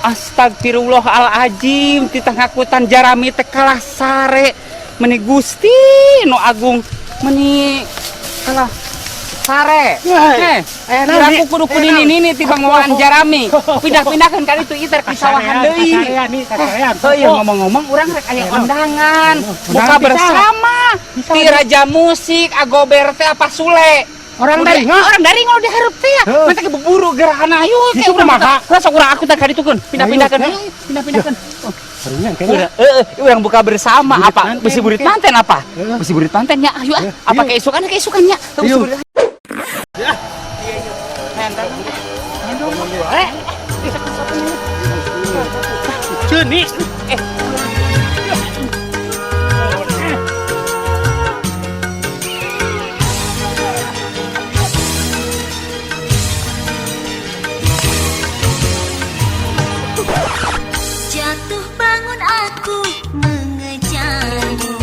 Astagfirullahalajim, titah ngakutan jarami teh kalah sare. Meni Gusti nu agung, meni kalah sare. Eh, aku kudu kudu nini tibang mawaan jarami. Pindah-pindahkeun ka ditu iter ka sawahan deui. Oh iya, ngomong-ngomong urang rek aya undangan buka bersama ti Raja Musik Agober teh apa Sule. Orang dari Orang dari ngono dihareup teh ya. Mata ke beburu gerahana ayo ke urang kumaha? Lah sok urang aku teh ka ditukeun. Pindah-pindahkeun. Pindah-pindahkeun. Heeh, urang buka bersama apa? Bisi burit manten apa? Bisi burit manten nya ayo ah. Apa keisukan keisukan nya? Bisi burit. Ya. Ceuni. Eh. Jatuh bangun aku mengejarmu,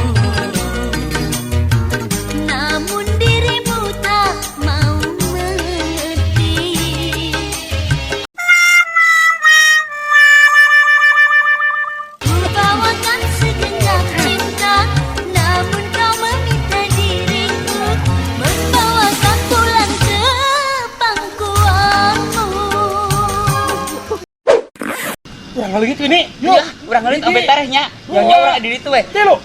namun dirimu tak mau mengerti. Ku bawakan segenap cinta, namun kau meminta diriku membawakan pulang ke pangkuanmu. Urang ngaleungit ini. Yuk. Ya, urang ngaleungit ambe tareh nya. Nyonya urang di ditu we. Tilu.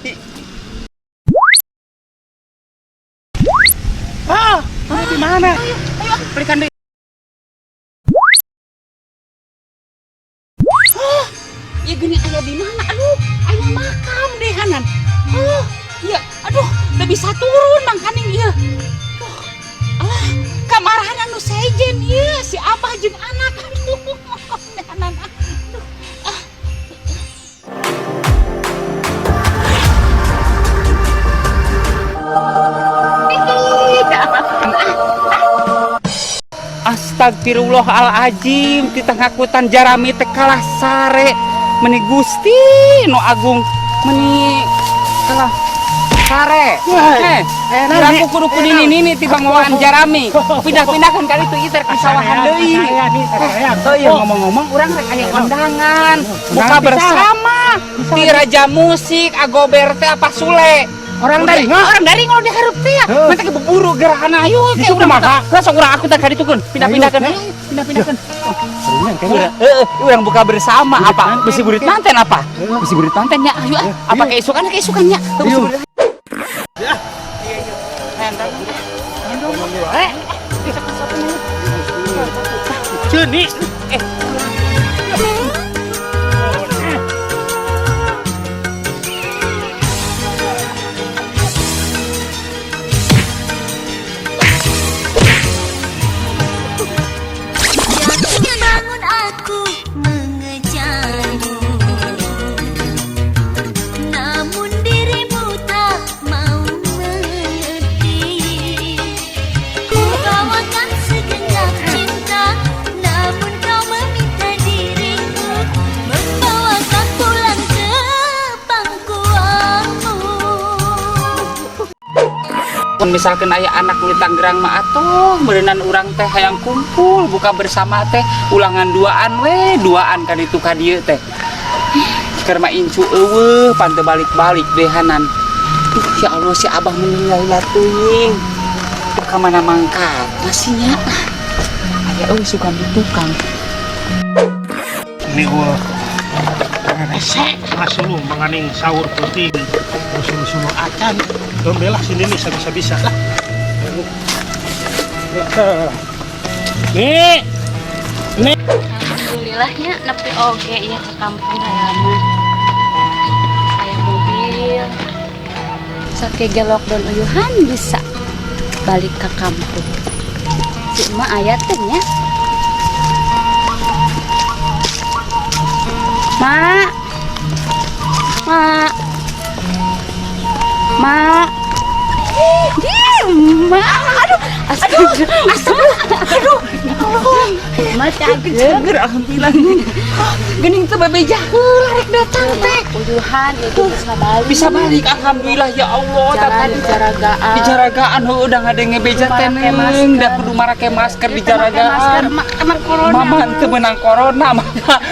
Ah, ini di mana? Ayo, ayo, belikan deui. Oh, ya gini aya di mana? Aduh, aya makam deh hanan. Oh, iya, aduh, teu bisa turun mangkaning ieu. Duh, alah, kamarahan anu sejen ieu si abah jeung anak. Aduh, hanan. Aduh, ah. Astagfirullahalajim, titah ngakutan jarami teh kalah sare. Meni Gusti nu agung, meni kalah sare. Eh, aku kudu kudu nini tibang mawaan jarami. Pindah-pindahkeun ka ditu iter ka sawahan deui. Oh iya, ngomong-ngomong urang rek aya undangan buka bersama ti Raja Musik Agober teh apa Sule. Orang dari Orang dari ngono dihareup teh ya. Mata ke beburu gerahana ayo ke urang kumaha? Lah sok urang aku teh ka ditukeun. Pindah-pindahkeun. Pindah-pindahkeun. Heeh, urang buka bersama apa? Bisi burit manten apa? Bisi burit manten nya ayo ah. Apa keisukan keisukan nya? Bisi burit. Ya. Ceuni. Eh. Jatuh bangun aku mengejarmu, namun dirimu tak mau mengerti. Ku bawakan segenap cinta, namun kau meminta diriku membawakan pulang ke pangkuanmu. Mun misalkan aya anak di Tangerang mah atuh meureunan urang teh hayang kumpul buka bersama teh ulangan duaan we duaan ka ditu ka dieu teh. Keur mah incu eueuh pan teu balik-balik dehanan. Duh ya Allah, si abah meninggal teuing. Ka mana mangkat masihnya? Aya eueuh sugan di tukang. Ini gua resek ngasulu menganing sahur putih sulu-sulu acan dombelah sini nih bisa-bisa lah. Nih, nih. Alhamdulillahnya nepi oge ya ke kampung halaman. Aya mobil. Sakege lockdown uyuhan bisa balik ke kampung. Si emak aya teh nya. Mak. Mak. Mak. Ih, Mak. Aduh, aduh, aduh, Aduh, Mak cager. Cager alhamdulillah. Geuning teh bebeja heula rek datang teh. Uyuhan itu bisa balik. Bisa balik, alhamdulillah ya Allah. Jalan tadi di jaragaan. Di jaragaan heueuh udah ngadenge beja Kudu teh make neng, masker. da kudu marake masker di Itu make masker, jaragaan. Emang corona. Mama teu meunang corona, mama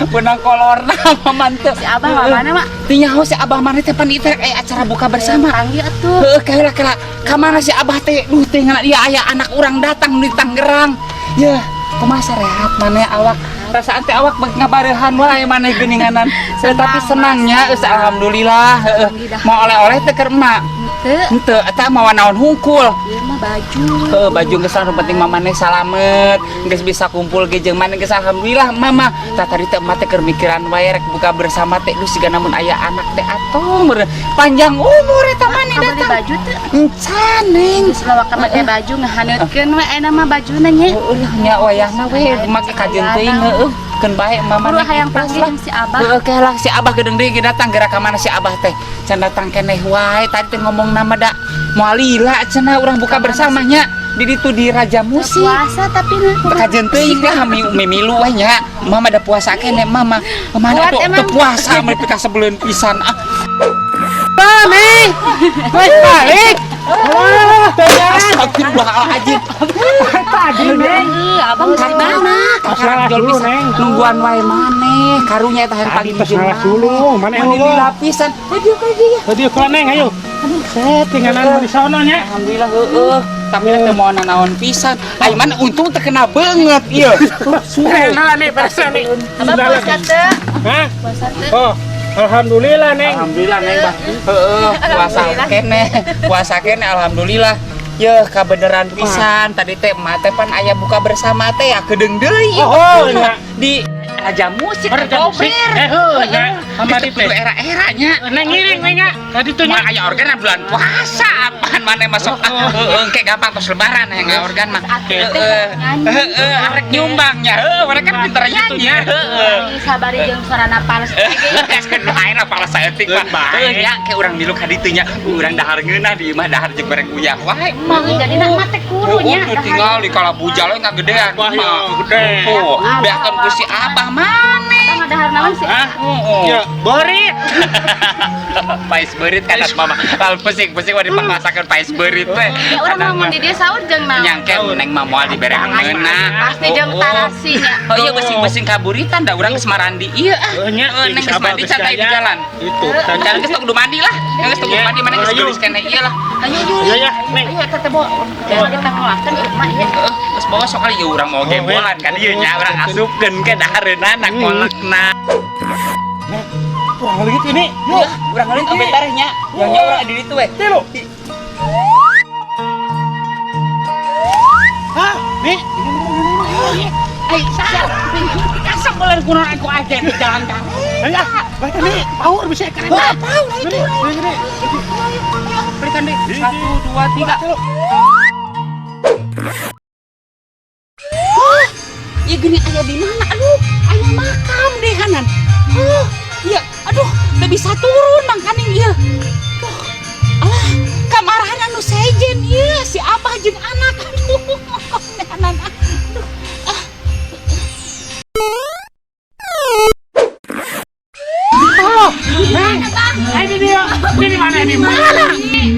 meunang kolorna, mama teu. Si Abah mah mana, Mak? Teu nyaho si Abah mana teh pan ieu teh aya acara buka bersama. Panggil atuh. Heeh, kela kela. Ka mana si Abah teh? Duh teh ngan ieu aya anak urang datang di Tangerang. Yeuh, kumaha sarehat maneh awak? Perasaan teh awak bek ngabareuhan wae maneh geuninganan. Tapi senangnya geus alhamdulillah, heueuh. Mau oleh-oleh teh keur emak. Teu. Henteu, eta mawa naon hungkul. Ieu mah baju. Heuh, baju geus anu penting maneh salamet, geus bisa kumpul ge jeung maneh geus alhamdulillah mama. Tah tadi teh emak teh keur mikiran wae rek buka bersama teh duh siga namun aya anak teh atuh meureun panjang umur eta maneh Kamu beli datang. baju teu? Encan neng. Geus lawakan make baju ngahaneutkeun we ayeuna mah bajuna nya. Heueuh lah nya wayahna we make kajeun teuing heueuh keun bae mama Buru hayang panggil jeung si Abah. Heueuh ke lah si Abah gedeung deui ge datang geura ka mana si Abah teh. Can datang keneh wae tadi teh ngomong nama da moal lila cenah urang buka bersamanya di ditu di Raja Musik. Puasa tapi nah. Kajeun teuing lah mimilu we nya. Mama da puasa keneh mama. Mana Kuat tuh emang. teu puasa mah pika sebeleun pisan ah. Balik. Wes balik. Wah, Astagfirullahaladzim. tadi Neng. Heuh, Abang dari mana? Salah Jual dulu, pisan. Neng. Nungguan wae maneh. Karunya eta hayang Tadi pagi tos ngalas dulu, mana Mani eueuh. lapisan. Aduh ka dia. Tadi ke Neng, ayo. Set tinggalan di sono nya. Alhamdulillah heueuh. Tapi teu mau nanaon pisan. Ai mana untung terkena banget ieu. Nah, nih persen nih. Abah puasa teu? Hah? Puasa teu? Oh, alhamdulillah Neng. Alhamdulillah Neng bah. Heueuh, puasa keneh. Puasa keneh alhamdulillah. Yeuh, kabeneran pisan. Tadi teh emak teh pan aya buka bersama teh ya kedeung deui. Oh, oh, nya. Di Raja Musik Raja Musik. Gober. Eh, heuh, nya. Kamari Geus teu kudu teh. era-eranya. Neng ngiring Neng nya. Tadi tuh nya. Mah aya organ bulan puasa apaan maneh masuk Oh, oh. heueuh engke gampang tos lebaran aya organ mah. Atuh teh Heeh. nyanyi. Heeh, arek nyumbangnya. Heueuh, mereka kan pinter nyanyi. Heeh. Sabari jeung sorana pales teh ge. Gaskeun wae lah pala saeutik mah. Bae. Heueuh nya ke urang milu ka ditu nya. Urang dahar ngeunah di imah dahar jeung goreng uyah wae mah. Jadi nak mah teh kuru nya. Tuh tinggal di kalabujal we ngagedean Wah, mah. yo, gede. Oh, beakeun ku si Abah maneh. Abah ngadahar naon sih? Hah? Heeh. Ya, borit. Pais beurit kan mama. Lalu pusing-pusing mah dipangmasakeun pais beurit teh. Ya urang ngomong di dieu sahur jeung naon? Nyangke neng mah moal dibere ngeunah. Pasti jeung tarasi nya. Oh iya besing-besing kaburitan da urang geus marandi ieu ah. Heuh nya, Heuh, neng geus mandi can tadi di jalan. Itu. Can geus kudu mandi lah. Geus kudu mandi mana geus Ayo. geulis keneh ieu lah. Ayo ayo. Ayo ya, Neng. Ayo eta teh bawa. Jangan kita ngelakeun mah ieu. Heeh, geus bawa sok kali ieu urang mau gembolan kan ieu nya urang asupkeun ke dahareunana kolekna. Kurang lagi ini. Yuk. Urang ngeulit oge tareh nya. Yang nya urang di ditu we. Tilu. Hah? Nih. Ai, sal. Kasep bolan kunaon aku aja di jalan kan. Ayo, balik nih. Power bisa keren. Wah, power itu. Gini, gini. Berikan deh. 1 2 3. Tilu. Oh, ya gini ayah di mana? Aduh, ayah makam deh hanan. Oh, iya, aduh, teu bisa turun mangkaning ieu. Duh, alah, kamarahan anu sejen ieu si abah jeung anak. Aduh, hanan. Aduh, ah. Oh, Neng. Ayo di dia. Ini di mana? Di mana?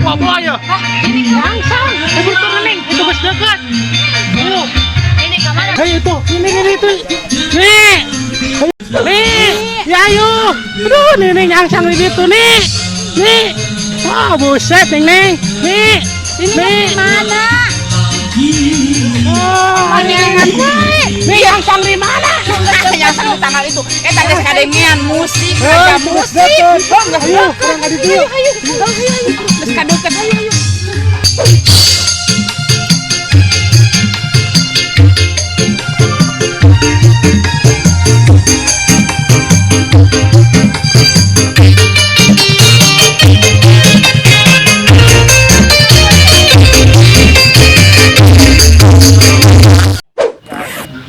Wah, boy. Langsung. Itu tuh Neng, itu geus dekat. Ayo. Ini kamar. Ayo itu, ini itu. Nih. Nih. Ya ayo. Aduh, nih nih nyangsang di situ nih. Nih. Wah, buset nih, Neng. Nih. Nih. Mana? Oh, nih nyangsang di mana? Yang di tanggal itu. Eta geus kadengean musik, Eh, raja geus musik. deket. Oh, geus Ayo, deket. kurang adi Ayo, dieu. ayo, ayo, ayo. Geus kadeukeut, ayo, ayo.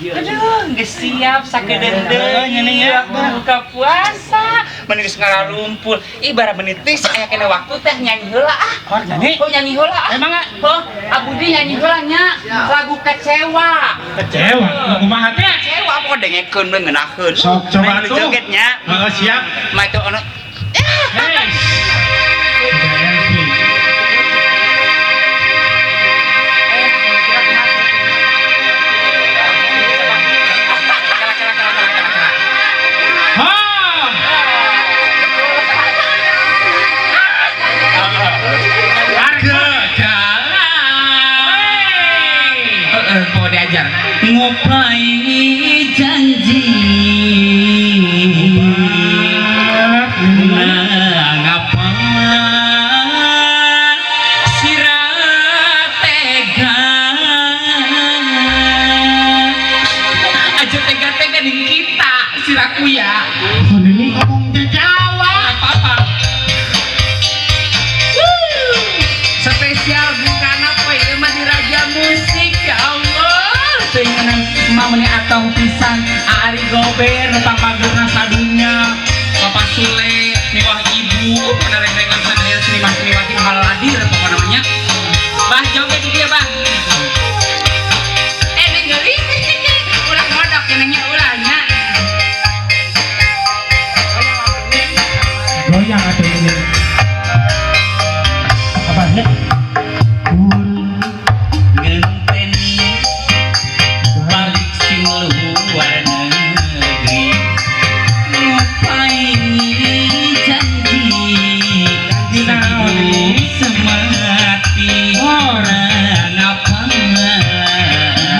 Aduh, geus siap sakedeung deui buka puasa. Meni geus ngararumpul. Ih, bara menitis aya kena waktu teh nyanyi heula ah. Oh, nyanyi? Oh, nyanyi heula ah. Emang, ah? Oh, Abudi nyanyi heula nya. Lagu kecewa. Kecewa. Kumaha teh? Kecewa apa dengekeun we ngeunaheun. Sok coba Neng tuh. Jogetnya. Heeh, siap. Mah itu ono. Goncang atuh ini. Apa nya? Ngenteni balik sing luar negeri, ngupai janji. Janji naon? Sehidup semati. Oh. Napa.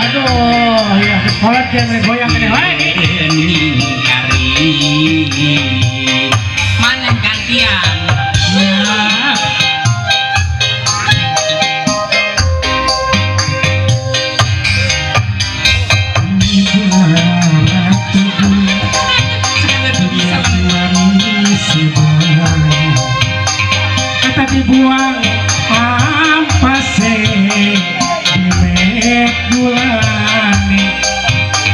Aduh, ya sekolah jangan goyang ini wae. Ini hari mana gantian. Ya. Bisa. Kata dibuang ampase dimek gulane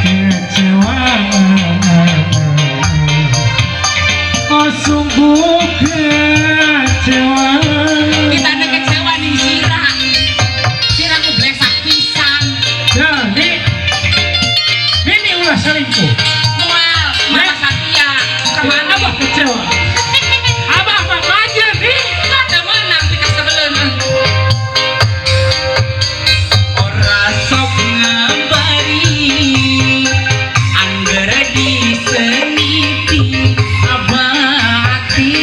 kecewa. Oh, sungguh kecewa. Kita ada kecewa nih sira sira ku blesak pisan. Ya, nih ini ulah selingkuh. Mual mama Satya kemana? Abah kecewa, abah mah maju nih. Ada menang pika sebelum ora sok ngabari angger diseniti abati.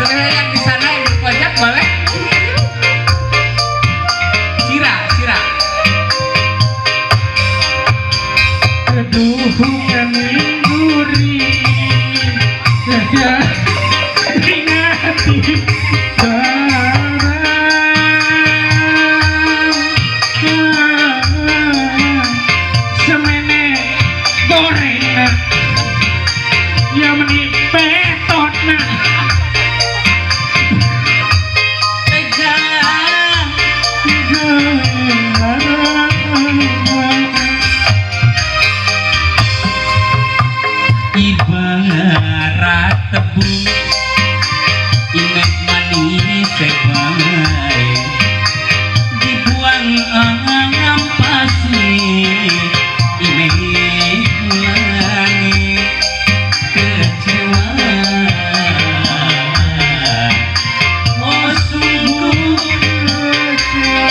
Saudara yang di sana yang berpojok boleh. Sira, Sira. Keduhungan duri ya ingati barang semene goreng ya meni petotna. Tega. Ibarat tebu imek manis bae dibuang ampase imek ulangi kecewa. Oh, sungguh kecewa.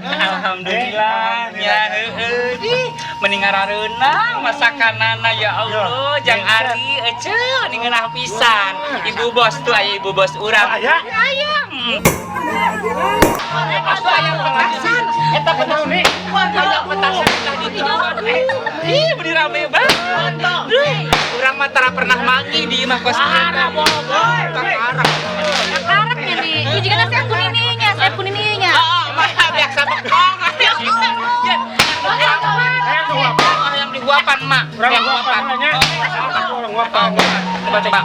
Alhamdulillah ya, heueuh ih mending ngarareunang masakanana, ya Allah, jang Ari ece ningeunah pisan. Ibu bos tuh aya, ibu bos urang. Aya? Aya. Atuh aya petasan eta, petasan nih. Aya petasan tah di ih bener rame banget. Duh, urang mah tara pernah manggih di imah kos kieu. Kakarek. Kareknya nih. Ini juga nasi aku ininya, saya pun ininya. Oh, mah biasa bekong. Ya. Yang dihuapan, Mak. Urang Yang huapan, huapan. nya. Oh, Urang huapan. Coba coba.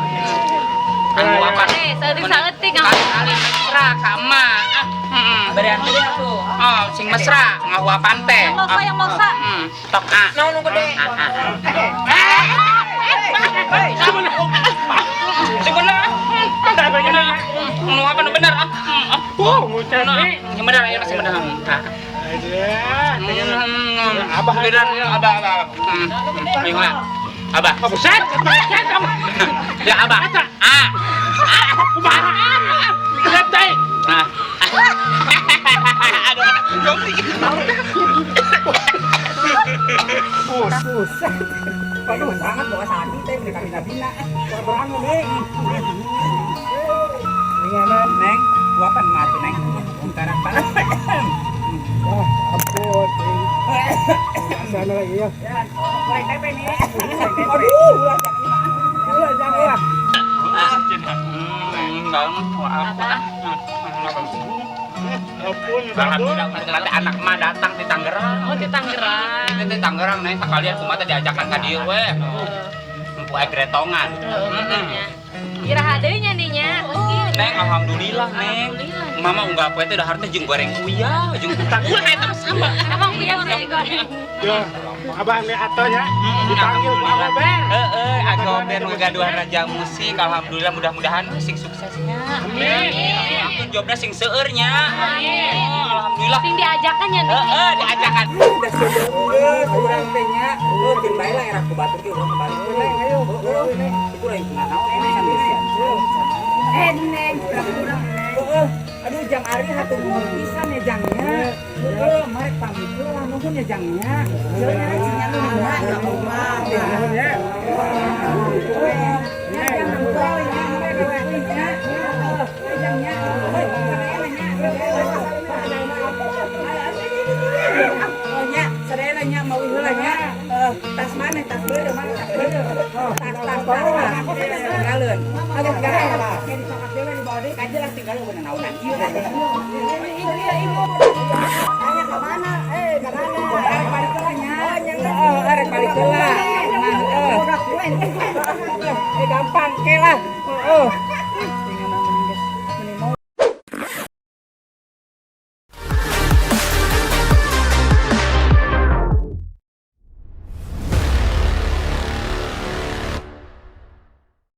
Anu huapan. Eh, saeutik-saeutik. Kali-kali mesra ka emak. Ah, heeh. Berian gede atuh. Oh, sing mesra ngahuapan teh. Yang mosa, yang mosa. Tok ah. Naon nu gede? Sing bener. Bener. Nu apa nu bener ah. Oh, ngucap nih. Sing bener ayo, sing bener. Ah. Aja, Abah. Bener ya, abah, abah. Ayo lah. Abah. Oh, buset, buset, abah. Ya abah. Ah. Kumaha? Lihat teh. Nah. Aduh, gomsi. Buset. Aduh, sangat bawa sandi teh beli kabina-bina. Berang nih. Ringanan, Neng. Huapan mah tuh, Neng. Bentar apa? Wah, ampun. Sana lagi ya. Goreng tempe nih. Aduh, ulah jangan ini mah. Ulah jangan ulah. Apa? Ampun, Alhamdulillah nanti anak mah datang di Tangerang. Oh, di Tangerang. Ini di Tangerang nih sekalian kumaha teh diajakan ka dieu we. Empu aya gretongan. Oh, benernya. Iraha deui nya nih nya. Neng. Alhamdulillah, Neng. Alhamdulillah. Mama unggal poe teh dahar teh jeung goreng uyah, jeung utang. Ulah eta mah sama. Emang uyah udah digoreng. Yo, abah nih atonya dipanggil ku Agober. Heeh, Agober nu gaduhan raja musik. Alhamdulillah, mudah-mudahan sing suksesnya. Amin. Amin. Jobna sing seueur nya. Amin. Oh, alhamdulillah. Sing diajakan ya, Neng. Heeh, diajakan. Udah sedeuleuh urang teh nya. Heuh, keun bae lah era ku batur ge urang balik we, Neng. Ayo. Heueuh. Itu lain kunaon ini sambil. Eh, Neng, urang. Heueuh. Aduh, Jang Ari hatur nuhun pisan ya Jangnya. Heueuh, marek pamit heula, nuhun ya Jangnya. Jeunya nya nuhun ya nuhun ya. Ya, Jang, nuhun ya. Ya, Jangnya. Heuh, sadayana nya. Oh nya, sadayana nya mau heula nya. Eh, tas mana? Tas beureum, mana tas beureum? Tas, tas, tas, tas. Tinggalin. Aduh, tinggalin lah. Kajelas tinggalin bener naonan ieu. Tanya ke mana? Eh, ke mana? Arek balik heula nya. Oh, arek balik heula. Nah, eh. Eh, gampang ke lah. Heeh.